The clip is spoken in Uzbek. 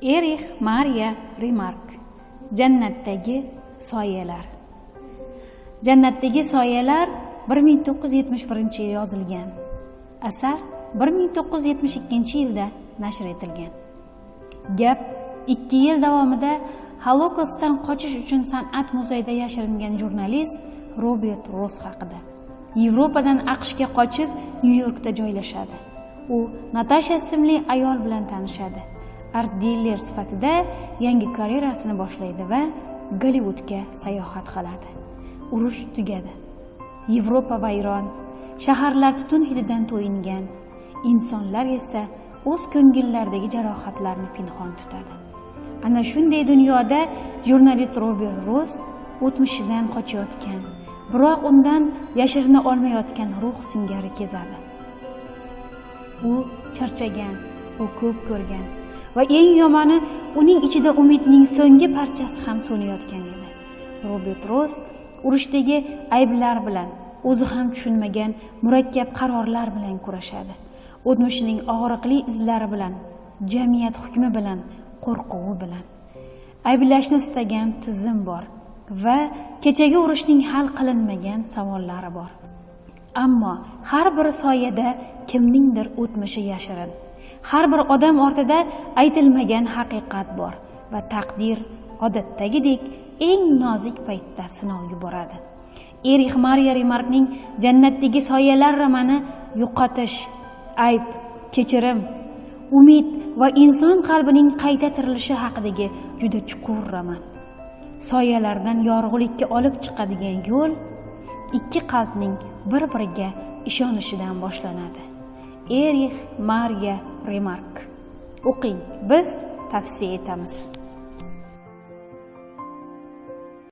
Erix Mariya Remark. Jannatdagi soyalar. Jannatdagi soyalar 1971-yil yozilgan. Asar 1972-yilda nashr etilgan. Gap 2 yil davomida Holokostdan qochish uchun san'at muzeyida yashiringan jurnalist Robert Ross haqida. Yevropadan AQShga qochib, Nyu-Yorkda joylashadi. U Natasha ismli ayol bilan tanishadi. Art diler sifatida yangi karyerasini boshlaydi va Gollivudga sayohat qiladi. Urush tugadi. Yevropa vayron, shaharlar tutun hididan to'yingan, insonlar esa o'z ko'ngillaridagi jarohatlarni pinhon tutadi. Ana shunday dunyoda jurnalist Robert Ross o'tmishidan qochayotgan, biroq undan yashirina olmayotgan ruh singari kezadi. U charchagan, u ko'p ko'rgan va eng yomoni uning ichida umidning so'nggi parchasi ham so'nayotgan edi. Robert Ross urushdagi ayblar bilan, o'zi ham tushunmagan murakkab qarorlar bilan kurashadi. O'tmishining og'riqli izlari bilan, jamiyat hukmi bilan, qo'rquvi bilan. Ayblashni istagan tizim bor va kechagi urushning hal qilinmagan savollari bor. Ammo har bir soyada kimningdir o'tmishi yashirin. Har bir odam ortida aytilmagan haqiqat bor va taqdir odatdagidek eng nozik paytda sinov yuboradi. Erix Mariya Remarkning Jannatdagi soyalar romani yo'qotish, ayb, kechirim, umid va inson qalbining qayta tirilishi haqidagi juda chuqur roman. Soyalardan yorug'likka olib chiqadigan yo'l ikki qalbning bir-biriga ishonishidan boshlanadi. Erix Mariya Remark. O'qing, biz tavsiya etamiz.